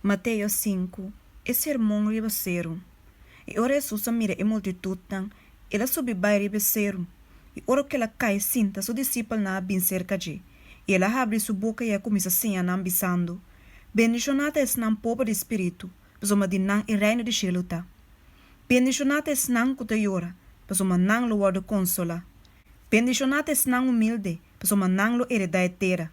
Mateo sinku, E sermon riba seru. I ora Hesus a mira e multitutnan, El a subi bai riba e seru, i ora ku El a kai sinta, Su disipelnan a bin serka dje. I El a habri Su boka i a kuminsá siña nan, bisando, Bendishoná ta esnan pober di spiritu, pasobra di nan e reino di shelu ta. Bendishoná ta esnan ku ta yora, pasobra nan lo wòrdu konsolá. Bendishoná ta esnan humilde, pasobra nan lo heredá e tera.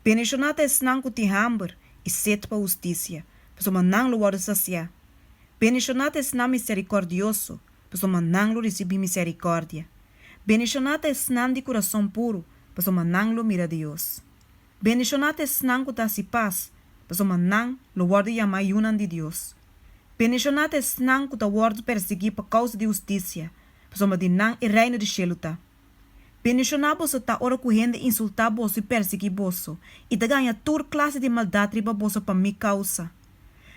Bendishoná ta esnan ku tin hamber i set pa hustisia, pasobra nan lo wòrdu sasiá. Bendishoná ta esnan miserikòrdioso, pasobra nan lo risibí miserikòrdia. Bendishoná ta esnan di kurason puru, pasobra nan lo mira Dios. Bendishoná ta esnan ku ta hasi pas, pasobra nan lo wòrdu yamá yunan di Dios. Bendishoná ta esnan ku ta wòrdu persiguí pa kousa di hustisia, pasobra di nan e Reino di shelu ta. Bendishoná boso ta ora ku hende insultá boso i persiguí boso, i ta gaña tur klase di maldat riba boso pa mi kousa.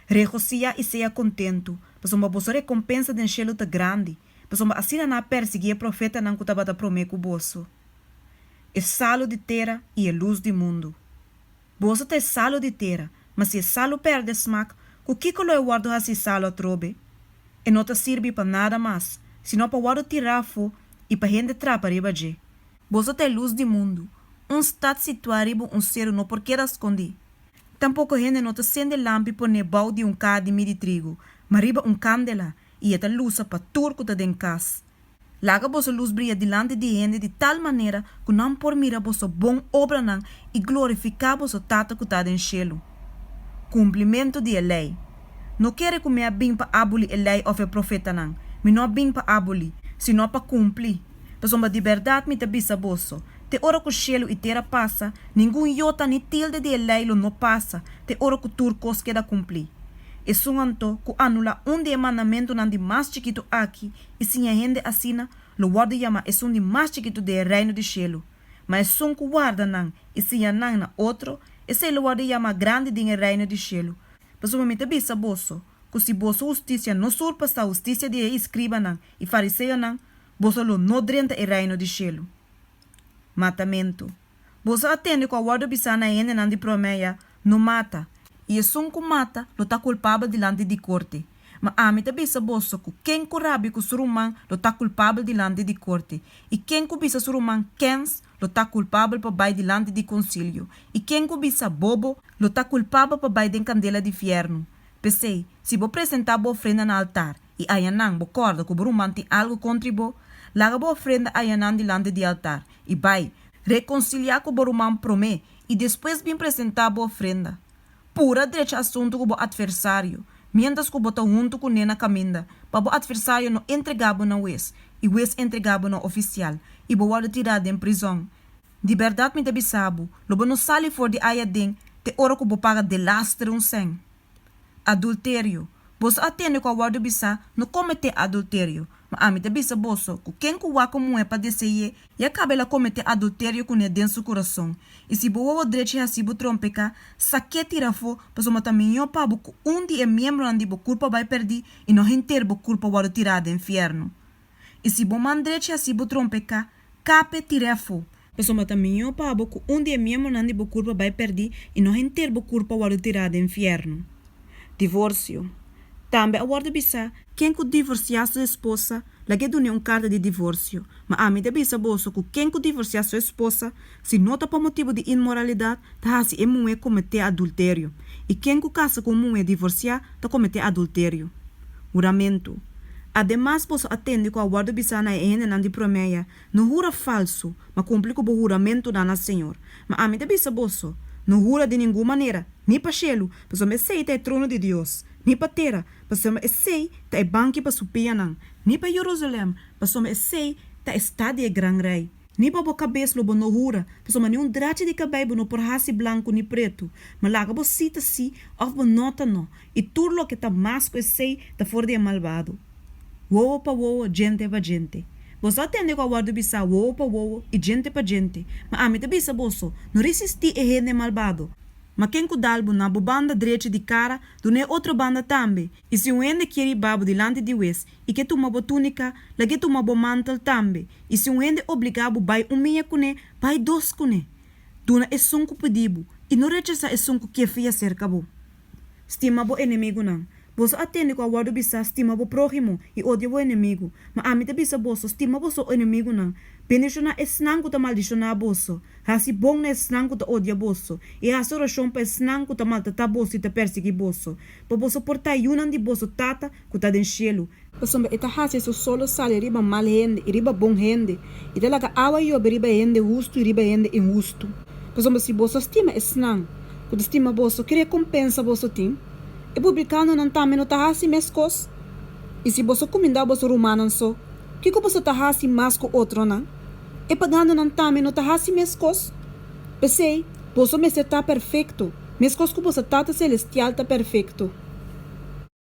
Regosihá i sea kontentu, pasobra boso rekompensa den shelu ta grandi, pasobra asina nan a persiguí e profetanan ku tabata promé ku boso. E salu di tera i e lus di mundu. Boso ta e salu di tera, ma si e salu pèrdè smak, ku kiko lo e wòrdu hasí salu atrobe? E no ta sirbi pa nada mas, sino pa wòrdu tirá afó i pa hende trapa riba dje. Boso ta e lus di mundu. Un stat situá riba un seru no por keda skondí. Tampoko hende no ta sende lampi pon'é bou di un kaha di midi trigu, ma riba un kandela, i e ta lusa pa tur ku ta den kas. Laga boso lus bria dilanti di hende di tal manera ku nan por mira boso bon obranan i glorifiká boso Tata ku ta den shelu. Kumplimentu di e Lei. No kere ku mi a bin pa abulí e Lei òf e Profetanan. Mi no a bin pa abulí, sino pa kumpli. Pasobra di bèrdat mi ta bisa boso, te ora ku shelu i tera pasa, ningun yota ni tilde di e Lei lo no pasa te ora ku tur kos keda kumplí. Esun anto ku anulá un di e mandamentunan di mas chikitu aki i siña hende asina, lo wòrdu yamá esun di mas chikitu den e Reino di shelu. Ma esun ku warda nan i siña nan na otro, esei lo wòrdu yamá grandi den e Reino di shelu. Pasobra mi ta bisa boso, ku si boso hustisia no surpasá hustisia di e iskribanan i fariseonan, boso lo no drenta e Reino di shelu. Matamentu. Boso a tende ku a wòrdu bisá na e hendenan di promé ya, No mata, i esun ku mata lo ta kulpabel dilanti di korte. Ma ami ta bisa boso ku ken ku rabia ku su ruman lo ta kulpabel dilanti di korte, i ken ku bisa su ruman kens lo ta kulpabel pa bai dilanti di konsilio, i ken ku bisa bobo lo ta kulpabel pa bai den kandela di fièrnu. P'esei, si bo presentá bo ofrenda na altar, i ayanan bo kòrda ku bo ruman tin algu kontri bo, laga bo ofrenda ayanan dilanti di altar, i bai, rekonsiliá ku bo ruman promé, i despues bin presentá bo ofrenda. Pura drecha asuntu ku bo atversario, miéntras ku bo ta huntu kuné na kaminda, pa bo atversario no entregá bo na hues, i hues entregá bo na ofisial, i bo wòrdu tirá den prizòn. Di bèrdat mi ta bisa bo, lo bo no sali for di aya den te ora ku bo paga delaster un sèn. Adulterio. Boso a tende ku a wòrdu bisá, No kometé adulterio. Ma ami ta bisa boso, ku ken ku wak un muhé pa dese'é, ya kaba el a kometé adulterio kuné den su kurason. I si bo wowo drechi hasi bo trompeká, sak'é tira afó, pasobra ta mihó pa bo ku un di e miembronan di bo kurpa bai pèrdí i no henter bo kurpa wòrdu tirá den fièrnu. I si bo man drechi hasi bo trompeká, kap'é tir'é afó, pasobra ta mihó pa bo ku un di e miembronan di bo kurpa bai pèrdí i no henter bo kurpa wòrdu tirá den fièrnu. Divorsio. Tambe a wòrdu bisá, Ken ku divorsiá su esposa, lag'é dun'é un karta di divorsio. Ma ami ta bisa boso ku ken ku divorsiá su esposa, si no ta pa motibu di inmoralidat, ta hasi e muhé kometé adulterio. I ken ku kasa ku un muhé divorsiá ta kometé adulterio. Huramentu. Ademas boso a tende ku a wòrdu bisá na e hendenan di promé ya, No hura falsu, ma kumpli ku bo huramentunan na Señor. Ma ami ta bisa boso, No hura di ningun manera, ni pa shelu, pasobra esei ta e trono di Dios, ni pa tera, pasobra esei ta e banki pa su pianan, ni pa Jerusalèm, pasobra esei ta e stat di e gran Rei. Ni pa bo kabes lo bo no hura, pasobra ni un drachi di kabei bo no por hasi blanku ni pretu. Ma laga bo sí ta sí òf bo nò ta nò, i tur loke ta mas ku esei ta for di e malbado. Wowo pa wowo, djente pa djente. Boso a tende ku a wòrdu bisá wowo pa wowo i djente pa djente, ma ami ta bisa boso, no risistí e hende malbado. Ma ken ku dal bo na bo banda drechi di kara, dun'é otro banda tambe, i si un hende kier hiba bo dilanti di wes i ke tuma bo túnika, lag'é tuma bo mantel tambe, i si un hende obligá bo bai un miya kuné, bai dos kuné. Duna esun ku pidi bo, i no rechasá esun ku ke fia serka bo. Stima bo enemigunan. Boso a tende ku a wòrdu bisá, Stima bo próhimo, i odia bo enemigu. Ma ami ta bisa boso, Stima boso enemigunan, bendishoná esnan ku ta maldishoná boso, hasi bon na esnan ku ta odia boso, i hasi orashon pa esnan ku ta maltratá boso i ta persiguí boso, pa boso por ta yunan di boso Tata ku ta den shelu, pasobra e ta hasi su solo sali riba mal hende i riba bon hende, i ta laga awa yobe riba hende hustu i riba hende inhustu. Pasobra si boso stima esnan ku ta stima boso, ki rekompensa boso tin? E publikanonan tambe no ta hasi meskos? I si boso kumindá boso rumannan so, kiko boso ta hasi mas ku otronan? E paganonan tambe no ta hasi meskos? P'esei, boso mester ta perfekto, meskos ku boso Tata selestial ta perfekto.